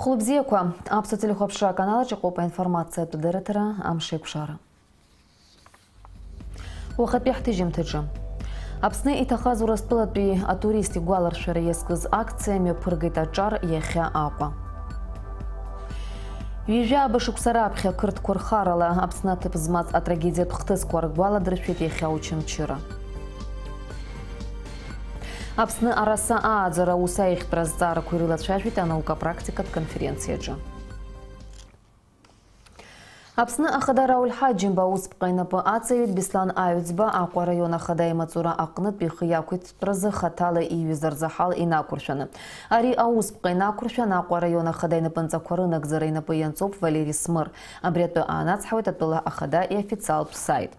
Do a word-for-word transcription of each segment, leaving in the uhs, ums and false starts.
Хәылбзиақәа, аԥсуа телехәаԥшра аканалаҿ иҟоуп аинформациатә дырраҭара Амшеиқәшара. Уахатәи ҳҭыжьымҭаҿы. Аԥсны иҭахаз Урыстәылатәи атурист игәаларшәара иазкыз акциа мҩаԥыргеит аҿар иахьа Аҟәа. Ҩажәа абы шықәса раԥхьа ақырҭқәа рхарала Аԥсны аҭыԥ змаз атрагедиатә хҭысқәа ргәаладыршәеит иахьа Очамчыра. Аԥсны араса ааӡара аус аиӷьтәра азҵаарақәа ирылацәажәеит анаука-практикатә конференциаҿы. Аԥсны ахада Рауль Ҳаџьымба аусԥҟа инапы аҵаҩит Беслан Аҩӡба Аҟәа араион ахада имаҵура аҟнытә ихы иақәиҭтәразы хаҭала ииҩыз арзаҳал инақәыршәаны. Ари аусԥҟа инақәыршәан Аҟәа араион ахада инапынҵақәа рынагӡара инапы ианҵоуп Валери Смыр. Абри атәы аанацҳауеит атәыла ахада иофициалтә саит.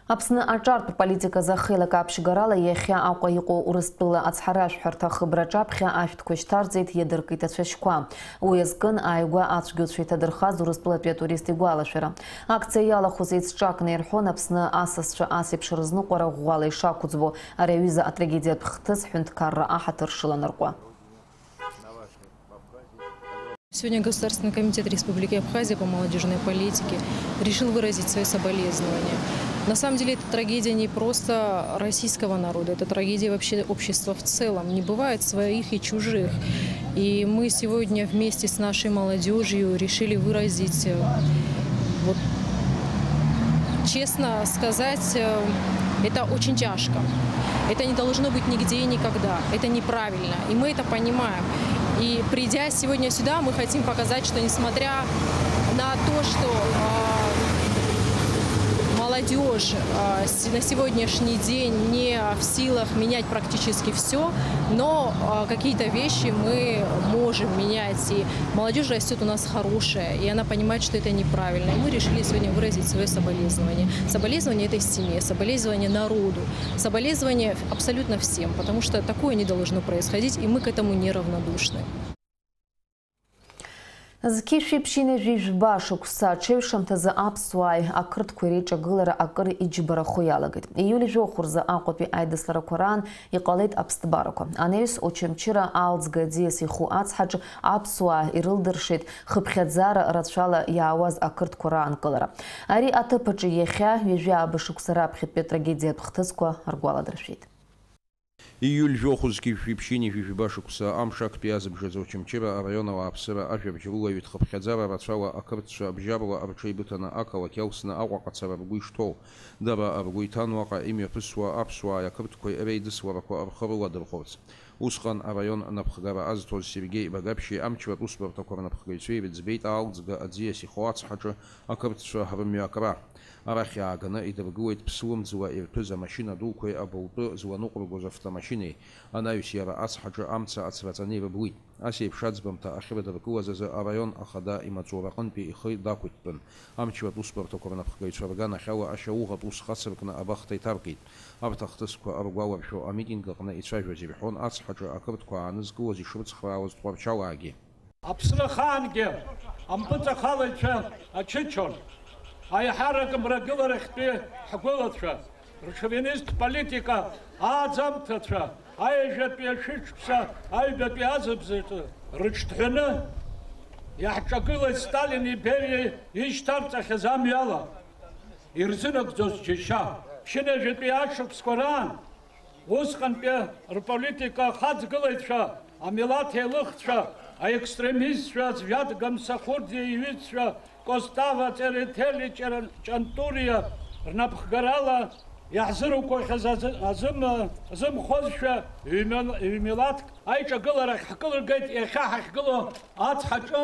Аԥсны аҿартә политиказы ахеилак аԥшьгарала иахьа Аҟәа иҟоу Урыстәыла ацҳаражәҳәарҭа ахыбра аҿаԥхьа ашәҭқәа шьҭарҵеит, иадыркит ацәашьқәа. Уи азкын ааигәа ацәгьоуцәа иҭадырхаз Урыстәылатәи атурист игәалашәара. Акциа иалахәыз еицҿакны ирҳәон Аԥсны асасцәа ас еиԥш рызныҟәара ӷәӷәала ишақәӡбо, ари аҩыза атрагедиатә хҭыс ҳәынҭқарра аҳаҭыр шыланарҟәуа. Сегодня Государственный комитет Республики Абхазия по молодежной политике решил выразить свои соболезнования. На самом деле, это трагедия не просто российского народа, это трагедия вообще общества в целом. Не бывает своих и чужих. И мы сегодня вместе с нашей молодежью решили выразить, э, вот, честно сказать, э, это очень тяжко. Это не должно быть нигде и никогда. Это неправильно. И мы это понимаем. И придя сегодня сюда, мы хотим показать, что несмотря на то, что, а, молодежь, а, с-, на сегодняшний день не в силах менять практически всё, но, а, какие-то вещи мы можем менять. И молодежь растёт у нас хорошая, и она понимает, что это неправильно. И мы решили сегодня выразить своё соболезнование. Соболезнование этой семье, соболезнование народу, соболезнование абсолютно всем, потому что такое не должно происходить, и мы к этому неравнодушны. Зқьышәи ԥшьынҩажәи жәба шықәса аҽеиҩшамҭазы аԥсуааи ақырҭқәеи реиҿагылара акыр иџьбарахо иалагеит. Ииуль жәохә рзы Аҟәатәи аидысларақәа раан иҟалеит аԥсҭбарақәа. Анаҩс Очамчыра Аалӡга аӡиас иху ацҳаҿы аԥсуаа ирылдыршеит хыԥхьаӡара рацәала иаауаз ақырҭқәа раанкылара. Ари аҭыԥ аҿы иахьа ҩажәи ааба шықәса раԥхьатәи атрагедиатә хҭысқәа ргәаладыршәеит. Ииуль жәохә зқьышәи ԥшьынҩажәи жәба шықәса амш актәи азыбжазы Очамчыра араион ауааԥсыра ажәабжь рулаҩит хыԥхьаӡара рацәала ақырҭцәа абжьаруа рҽеибыҭаны ақалақь иалсны Аҟәаҟа цара ргәы ишҭоу. Дара ргәы иҭан уаҟа имҩаԥысуа аԥсуааи ақырҭқәеи реидысларақәа рхы рыладырхәырц. Усҟан араион напхгара азҭоз Сергеи Багаԥшьи амчратә усбарҭақәа рнапхгаҩцәеи рыӡбеит Аалӡга аӡиас иху ацҳаҿы ақырҭцәа рымҩа акра. Арахь иааганы идыргылеит ԥслымӡла ирҭәыз амашьына дуқәеи абылтәы зланыҟәыргоз автомашьынеи, анаҩс иара ацҳаҿы амца ацраҵаны ирыблит. Ас еиԥш аӡбамҭа ахьрыдыркылаз азы араион ахада имаҵураҟынтәи ихы дақәиҭтәын. Амчратә усбарҭақәа рнапхгаҩцәа рганахьала ашьауӷатә ус хацыркны абахҭа иҭаркит. Арҭ ахҭысқәа ргәаларшәо амитинг аҟны ицәажәоз ирҳәон ацҳаҿы ақырҭқәа аанызкылоз ишрыцхраауаз тҟәарчалаагьы. Аԥсны ахаангьы ампыҵахалаҩцәа ачычон, аиҳарак мрагыларахьтәи ҳгәылацәа, ршовинисттә политика ааӡамҭацәа, аҩажәатәи ашәышықәса аҩбатәи азыбзаҿы рыҽҭҳәаны иаҳҿагылеит Сталини Бериа ишьҭарҵахьаз амҩала. Ирзынагӡоз џьашьа, ԥшьынҩажәатәи ашықәсқәа раан, усҟантәи рполитика ахаҵгылаҩцәа, амилаҭ еилыхцәа, аекстремистцәа, Звиад Гамсахурдиа иҩызцәа, Костава Церетели Чара-, Ҷантуриа рнапхгарала иаҳзырукәахьаз азы-, азым-, азымхозшәа ҩ-мил-, ҩ-милаҭк аиҿагыларахь ҳкылыргеит иахьа ҳахьгылоу ацҳаҿы.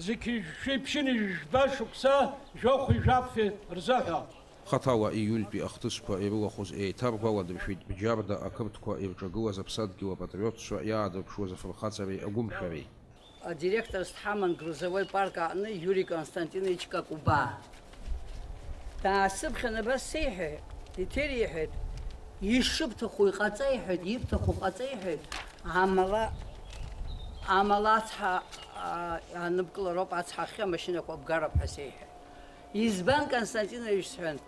Зқьышәи ԥшьынҩажәи жәба шықәса жәохәи жәаффи рзыҳәа. Хаҭала ииультәи ахҭысқәа ирылахәыз еиҭаргәаладыршәеит Бџьарда ақырҭқәа ирҿагылаз аԥсадгьыл апатриотцәа иаадырԥшуаз афырхаҵареи агәымшәареи. Адиректорс дҳаман Грузовой парк аҟны Иури Константинович Какуба. Даасыԥхьан абас сеиҳәеит, иҭериҳәеит, ишыбҭаху иҟаҵа иҳәеит, ибҭаху ҟаҵа иҳәеит, амала, амала ацҳа, а, аныбкылароуп, ацҳа ахьы амашьынақәа бгароуп ҳәа сеиҳәеит. Избан, Константинович, сҳәан,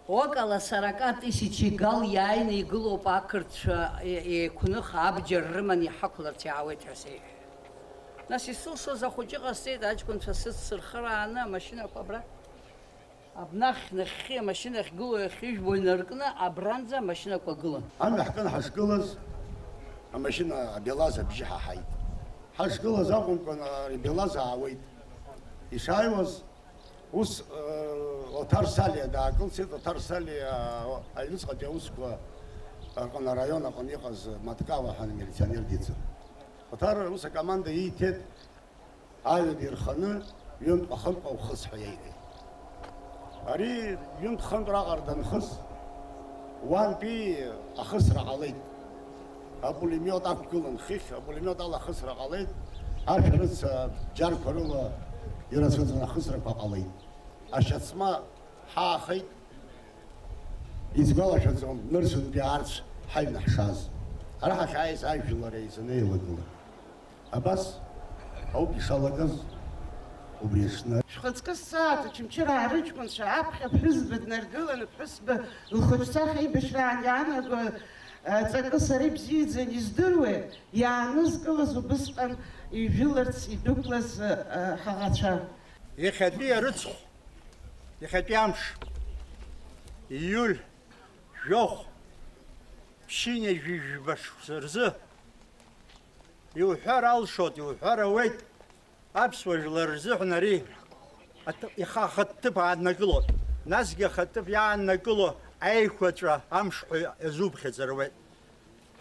около сорока тысяч гал иааины игылоуп ақырҭцәа, е-, еиқәных абџьар рыманы иҳақәларц иаауеит ҳәа сеиҳәеит. Нас исылшоз ахәыҷы ҟасҵеит, аҷкәынцәа сыццырхырааны амашьынақәа абра. Абнахь нахьхьи амашьына ахьгылоу ахьыжәбо инаркны абранӡа амашьынақәа гылан. Амҩа ҳкын ҳашгылаз, амашьына абелаз абжьы ҳаҳаит. Ҳашгылаз акәымкәан, абелаз аауеит. Ишааиуаз, ус, э, Оҭар Салиа даакылсит, Оҭар Салиа, э, аҩныҵҟатәи аусқәа рҟны, араион аҟны иҟаз Маткала ҳәа амилиционер дицын. Оҭар ус акоманда ииҭеит, аҩада ирханы, ҩынтә-хынтә ухыс ҳәа иаиҳәеит. Ари ҩынтә-хынтә раҟара данхыс, уантәи ахысра ҟалеит. Апулемиот ақәгылан хыхь, апулемиот ала ахысра ҟалеит, ашәарыца бџьарқәа рыла ирацәаӡаны ахысрақәа ҟалеит. Ашьацма ҳаахеит, исгәалашәаӡом, нырцәынтәи аарцә ҳаҩны ҳшааз. Ара ҳахьааиз ажәлар еизаны еилагылан. Абас ауп ишалагаз убри аҽны. Шәхаҵкы ссааҭ Очамчыраа рыҷкәынцәа аԥхьа ԥҳәызба днаргылан, аԥҳәызба лхаҿсахьа аибашьраан иаанаго, ҵакы сара ибзиаӡаны издыруеит, иаанызкылаз убысҟан ижәыларц идәықәлаз ҳаӷацәа. Иахьатәи арыцхә, иахьатәи амш, ииуль жәохә, ԥшьынҩажәи жәба шықәса рзы, иуҳәар алшоит, иуҳәар ауеит, аԥсуа жәлар рзыҳәан ари аҭ-, ихы ахаҭыԥ ааннакылоит. Насгьы ахаҭыԥ иааннакыло аиқәаҵәа амшҳәа иазуԥхьаӡаруеит.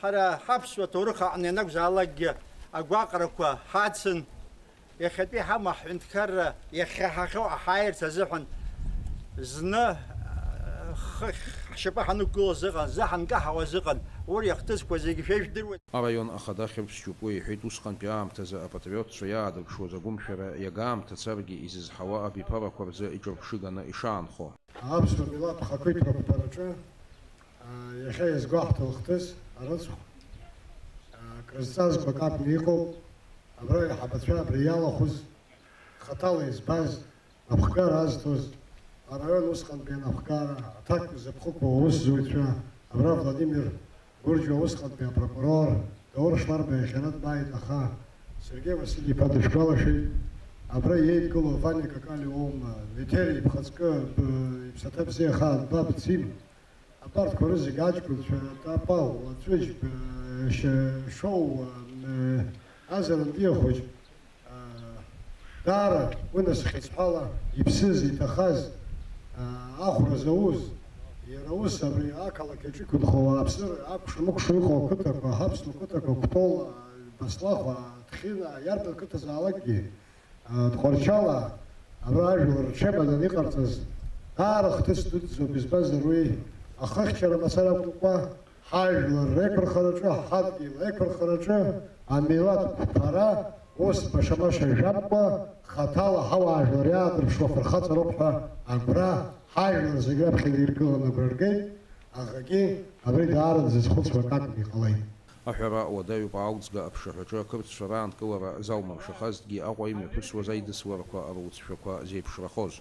Ҳара ҳаԥсуа ҭоурых аҟны ианакәзаалакгьы агәаҟрақәа ҳацын, иахьатәи ҳама ҳҳәынҭқарра иахьа ҳахьоу ҳааирц азыҳәан зны, э, хыхь ҳшьапы ҳанықәгылоз ыҟан, зны ҳанкаҳауаз ыҟан, уи ахҭысқәа зегьы шәа ижәдыруеит. Араион ахада Хьыбс Џьопуа иҳәеит, усҟантәи аамҭазы апатриотцәа иаадырԥшуаз агәымшәара иага аамҭа царгьы изызҳауа абиԥарақәа рзы иҿырԥшыганы ишаанхо. Аԥсуа милаҭ хақәиҭрақәа рҿы, а, иахьа иазгәаҳҭо лхҭыс, арыцхә, а, крызҵазкуа акакәны иҟоуп. Абра аиҳабацәа абри иалахәыз, хаҭала избаз, аԥхгара азҭоз, араион усҟантәи анапхгара, аҭакқәа зыԥхықәу аусзуҩцәа, абра Владимир Гәырџьуа усҟантәи апрокурор, Даур Шларба иахьара дбааит, аха Сергеи Василь-иԥа дышәгәалашәеит, абра иеидгылоу Ваниа Какалиа уоума, Виҭери иԥхаҵкы, б-, иԥсаҭа бзиа хаа дбабцим, абарҭқәа рызегь аҷкәынцәа, Тапал, Аҵәыџь, б-, Ш-, Шоу, м-, Азарантәи ахәыҷ, Даара уи нас хьыӡҳәала иԥсыз, иҭахаз, ахәра зауз, иара ус абри ақалақь аҿы иқәынхо ауааԥсыра акәша-мыкәша иҟоу ақыҭақәа, ҳаԥсуа қыҭақәа, Кәтол, Баслахә, Ҭхьына, иарбан қыҭазаалакгьы, Тҟәарчал, абра ажәлар рҽеимаданы иҟарҵаз даара хҭыс дуӡӡоуп, избанзар уи ахыхьчара мацара акәымкәа, ҳажәлар реиқәырхараҿы, ҳадгьыл аиқәырхараҿы амилаҭ қәԥара ус баша-маша жәамкәа, хаҭала ҳауаажәлар иаадырԥшуа афырхаҵароуп ҳәа агәра ҳажәлар зегь раԥхьа идиргыланы агәра ргеит, аӷагьы абри даара дзызхәыцуа акакәны иҟалеит. Аҳәара уадаҩуп аалӡга аԥшаҳәаҿы ақырҭцәа раанкылара залмыршахазҭгьы Аҟәа имҩаԥысуаз аидысларақәа руцәшәақәа зеиԥшрахоз.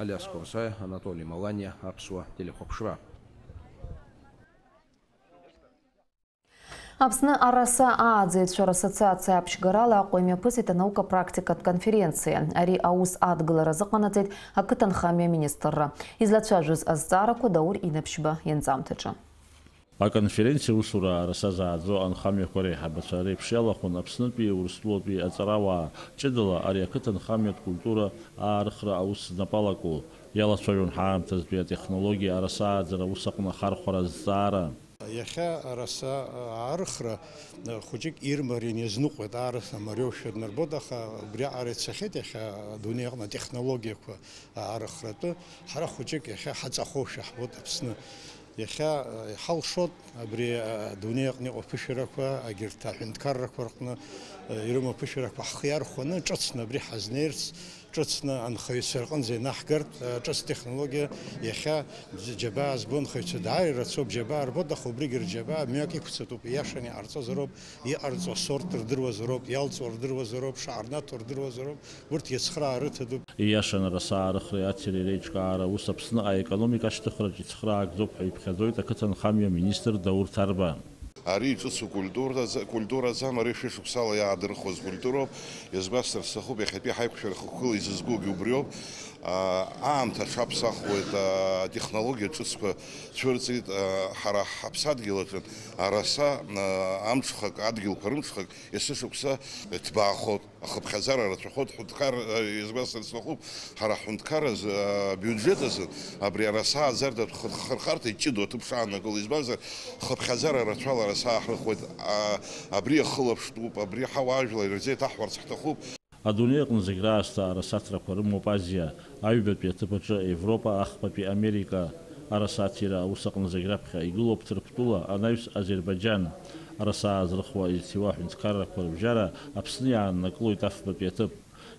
Алиас Қәарсаиа, Анатоли Маланиа, Аԥсуа телехәаԥшра. Аԥсны араса ааӡаҩцәа рассоциациа аԥшьгарала Аҟәа имҩаԥысит анаука-практикатә конференциа. Ари аус адгылара азыҟанаҵеит ақыҭанхамҩа аминистрра. Излацәажәоз азҵаарақәа Даур Инаԥшьба ианҵамҭаҿы. Аконференциа усура араса зааӡо анхамҩақәа реиҳабацәа реиԥш иалахәын Аԥснытәи, Урыстәылатәи аҵарауаа, ҷыдала ари ақыҭанхамҩатә культура аарыхра аус знапалаку, иалацәажәон ҳаамҭазтәи атехнологиа араса ааӡара аус аҟны ахархәара азҵаара. Иахьа араса аарыхра хәыҷык ирмариан иазныҟәеит, аарыхра мариоушәа днарбоит, аха убриаҟара ицахьеит иахьа адунеи аҟны атехнологиақәа аарыхратәы. Ҳара хәыҷык иахьа ҳаҵахошәа ҳбоит Аԥсны. Иахьа, э, иҳалшоит абри, э, адунеи аҟны иҟоу аԥышәарақәа, агьырҭ аҳәынҭқаррақәа рҟны, э, ирымоу аԥышәарақәа ҳхы иархәаны, ҿыцны абри ҳазнеирц, ҿыцны анхаҩцәа рҟынӡа инаҳгартә, э, ҿыц технологиа иахьа џь-, џьабаа збо анхаҩцәа дааир рацәоуп, џьабаа рбоит, аха убригьы рџьабаа мҩак иқәцатәуп, ииашаны иҟарҵозароуп, иҟарҵо асорт рдыруазароуп, иалҵуа рдыруазароуп, шаҟа рнаҭо рдыруазароуп, урҭ иацхраа рыҭатәуп. Ииашаны араса аарыхреи ацереи реиҿкаара аус Аԥсны аекономика ашьҭыхраҿ ицхраагӡоуп ҳәа иԥхьаӡоит ақыҭанхамҩа аминистр Даур Ҭарба. Ари иҿыцу культуразы-, культураӡам, ари шәышықәсала иаадырхуаз культуроуп. Иазгәасҭар сҭахуп, иахьатәи ҳаиқәшәара хықәкыла изызкугьы убриоуп. Аа, аамҭа аҽаԥсахуеит, аа, атехнологиа ҿыцқәа цәырҵит, аа, ҳара ҳаԥсадгьыл аҿы араса, аа, амҽхак, адгьылқәа рымҽхак есышықәса ҭбаахоит. Ахыԥхьаӡара рацәахоит, ҳҳәынҭқар, э, иазгәасҭар сҭахуп, ҳара ҳҳәынҭқар азы, э, абиуџьет азы абри араса ааӡарҭатә хырхарҭа иҷыдоу аҭыԥ шаанагыло, избанзар, хыԥхьаӡара рацәала араса ааҳрыхуеит, а, абри ахылаԥштәуп, абри ҳауаажәлар ирзеиҭаҳҳәарц ҳҭахуп. Адунеи аҟны зегь раасҭа арасаҭрақәа рымоуп Азиа, аҩбатәи аҭыԥ аҿы Европа, ахԥатәи Америка, арасаҭира аус аҟны зегь раԥхьа игылоуп Ҭырқәтәыла, анаҩс Азербаиџьан. Араса аазрыхуа изҭиуа аҳәынҭқаррақәа рыбжьара Аԥсны иааннакылоит афбатәи аҭыԥ.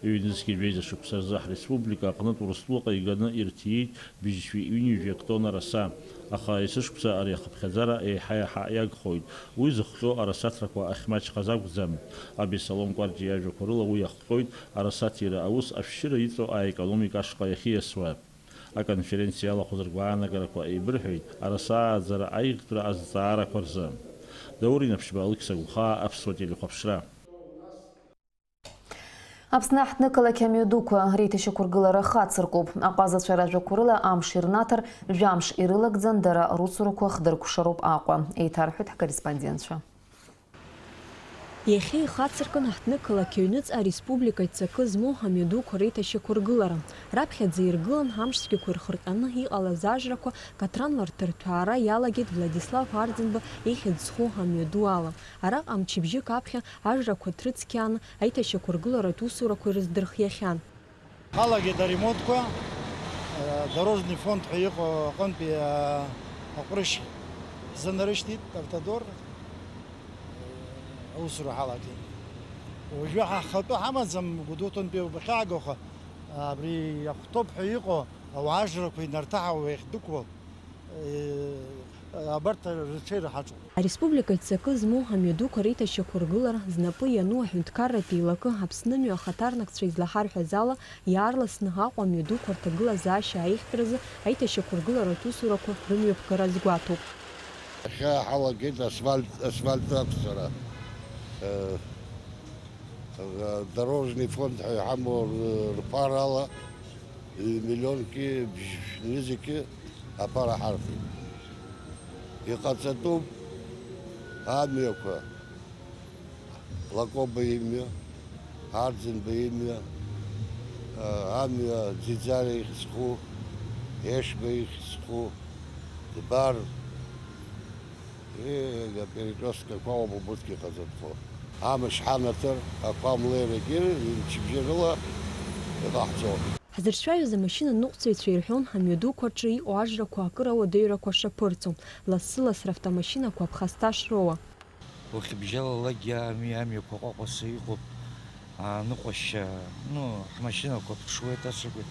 Ҩнызқьи жәеиза шықәса рзы ҳреспублика аҟнытә Урыстәылаҟа иганы ирҭиит быжьшәи ҩынҩажәи актон араса. Аха есышықәса ари ахыԥхьаӡара еиҳа-еиҳа иагхоит. Уи зыхҟьо арасаҭрақәа ахьмаҷхаз акәӡам. Абесалом Кәарҷиа иажәақәа рыла уи иахҟьоит арасаҭира аус ашәшьыра иҵоу аекономика ашҟа иахьиасуа. Аконференциа иалахәыз ргәаанагарақәа еибырҳәеит араса ааӡара аиӷьтәра азҵаарақәа рзы. Даур Инаԥшьба, Алықьса Гәхаа, Аԥсуа телехәаԥшра. Аԥсны аҳҭнықалақь амҩадуқәа реиҭашьақәыргылара хацыркуп. Аҟазацәа ражәақәа рыла амш ирнаҭар, жәамш ирылагӡан дара русурақәа хдыркәшароуп Аҟәа, еиҭарҳәоит ҳкорреспондентцәа. Иахьа ихацыркын аҳҭнықалақь аҩныҵҟа ареспубликаҿ ҵакы змоу амҩадуқәа реиҭашьақәыргылара. Раԥхьаӡа иргылан амшцәгьақәа ирхырҟьаны иҟалаз ажрақәа каҭранла рҭырҭәаара иалагеит Владислав Арӡынба ихьӡ зху амҩаду ала. Араҟа мчыбжьык аԥхьа ажрақәа ҭрыцқьааны аиҭашьақәыргыларатә усурақәа ирыздырхиахьан. Ҳалагеит аремонтқәа, э, дорожный фонд ҳәа иҟоу аҟынтәи, э, аҟәрышь ҳзынарышьҭит, автодор, э, аусура ҳалагеит. Уажәы ҳа ҳхатәы ҳамаӡам, Гәдоуҭантәи убахьаагоу, аха абри ахәҭоуп ҳәа иҟоу ауаажрақәа инарҭаҳауа иахьдәықәло, Абарҭ рҽеира ҳаҿуп. Ареспубликаҿ ҵакы змоу амҩадуқәа реиҭашьақәыргылара знапы иану аҳәынҭқарратә еилакы Аԥсны амҩа ахаҭарнакцәа излаҳарҳәаз ала, иаарласны Аҟәа амҩадуқәа рҭагылазаашьа аихтразы аиҭашьақәыргыларатә усурақәа рымҩаԥгара азгәаҭоуп. Иахьа ҳалагеит асфальт, асфальт ақәҵара. Э, Дорожный фонд ҳәа иҳамоу рԥарала, миллионки бжь-, нызқьы аԥара ҳарҭеит. Иҟаҵатәуп амҩақәа, Лакоба имҩа, Арӡынба имҩа, амҩа Ӡиӡара ихьӡ зху, Ешба ихьӡ зху, Дбар, Еега, перекресткақәа ауп убырҭгьы ҟаҵатәқәоу. Амш ҳанаҭар, ақәа млеирагьы мчыбжьы рыла иҟаҳҵон. Ҳзырцәажәоз амашьына ныҟәцаҩцәа ирҳәон, амҩадуқәа рҿы иҟоу ажрақәа акыр ауадаҩрақәа шаԥырҵо, лассы-ласс равтомашьынақәа аԥхасҭа шроуа. Уахьыбжьалалакгьы ами, амҩақәа ҟәаҟәаса иҟоуп, ааныҟәашьа, ну, ҳмашьынақәа ԥҽуеит, ацәагәеит.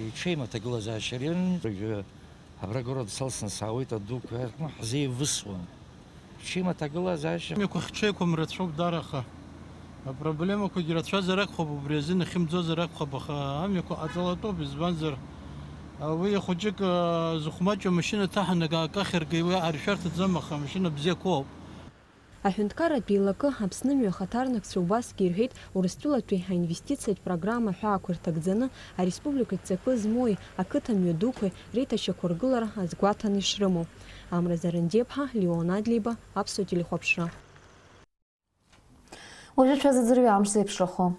Иҽеим аҭагылазаашьа ари. Абра агород салсны саауеит, адуқәа, ну, ҳзеивысуан. Ҽеим аҭагылазаашьа. Амҩақәа хҽеиқәам рацәоуп даара, аха апроблемақәагьы рацәазар акәхап, убри азын ахьымӡозар акәхап, аха амҩақәа ҟаҵалатәуп, избанзар, а, уи ахәыҷык, а, зыхәмаҷу амашьына ҭаҳаны акы ахьыргеи, уи аршәарҭаӡам, аха амашьына бзиақәоуп. Аҳәынҭқарратә еилакы Аԥсны мҩахаҭарнакцәа убасгьы ирҳәеит, Урыстәылатәи аинвестициатә программа аҳәаақәа ирҭагӡаны, ареспубликатә ҵакы змоуи ақыҭа мҩадуқәеи реиҭашьақәыргылара азгәаҭаны ишрымоу. Амра Зарандиаԥҳа, Леон Адлеиба, Аԥсуа телехәаԥшра. Уажәы шәазыӡырҩы амш зеиԥшрахо.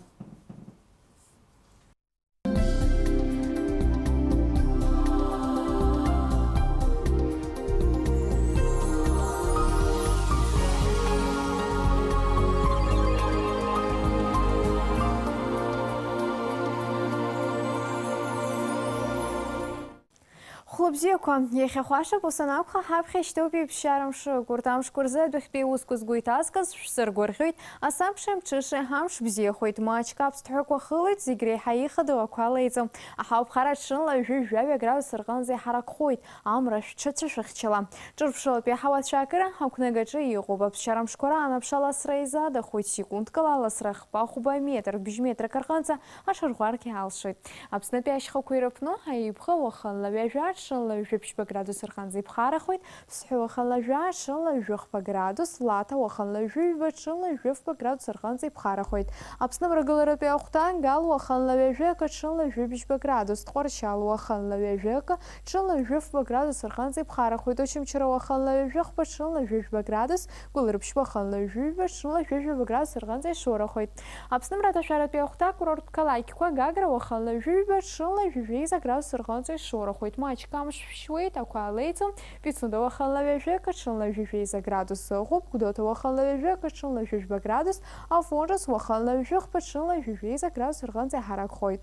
Хәлыбзиақәа, иахьа хәашак ус анакәха, ҳаԥхьа ишьҭоуп еиԥшьара мшык. Урҭ амшқәа рзы адәахьтәи аусқәа згәы иҭазкыз шәсыргәаӷьуеит. Асабшеи амҽышеи амш бзиахоит, маҷк аԥсҭҳәақәа хылоит, зегь реиҳа ихадоу ақәа леиҵом. Аҳауԥхара аҽынла жәаҩа градус рҟынӡа иҳаракхоит, амра шәҽацәышәыхьчала. Ҿырԥшылатәи аҳауа ацәаакыра ақәнагаҿы иҟоуп. Аԥсшьара мшқәа раан аԥша ласра еизадахоит, секундкала аласра хԥа-хәба метр, бжь метрак рҟынӡа аҽарӷәӷәаргьы алшоит. Аԥснытәи ашьхақәа ирыԥну аиԥхауа хынла ҩажәа аҽы Ла жәиԥшьба градус рҟынӡа иԥхарахоит, Ԥсҳәы уахынла жәа, ҽынла жәохәба градус, Лаҭа уахынла жәаҩба, ҽынла жәафба градус рҟынӡа иԥхарахоит. Аԥсны амрагыларатәи ахәҭа, Гал уахынла ҩажәи акы, ҽынла жәибжьба градус, Тҟәарчал уахынла ҩажәи акы, ҽынла жәафба градус рҟынӡа иԥхарахоит, Очамчыра уахынла ҩажәи хәба, ҽынла жәафба градус, Гәылрыԥшь уахынла ҩажәи жәафба, ҽынла жәафба градус рҟынӡа ишоурахоит. Аԥсны амраҭашәаратәи ахәҭа, акурорттә қалақьқәа, Гагра уахынла ҩажәи жәафба, ҽынла жәафба градус рҟынӡа ишоурахоит, маҷк амш шәшьуеит, ақәа леиӡом, Пицунда уахынла ҩажәи акы, ҽынла жәафба градус ыҟоуп, Гәдоуҭа уахынла ҩажәи акы, ҽынла жәафба градус, Афон Ҿыц уахынла ҩажәи хәба, ҽынла жәафба градус рҟынӡа иҳаракхоит.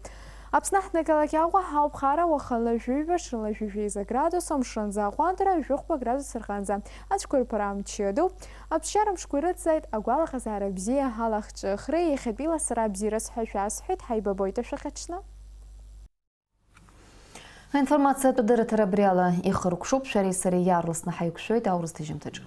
Аԥсны аҳҭнықалақь Аҟәа ауп, Хара уахынла жәафба, ҽынла жәафба градус, амшынӡы аҟәандара жәохәба градус рҟынӡа. Ацәқәырԥара мчыдоуп. Аԥсшьара мшқәа ирыцзааит, агәалаҟазаара бзиа, алахҿыхреи иахьатәи ласра бзиараз ҳәа шәасҳәеит, ҳаибабоит ашәахьаҽны. Аинформациатә дырраҭара абри ала ихыркәшоуп, шәареи сареи иаарласны ҳаиқәшәоит аурыс ҭыжьымҭаҿы.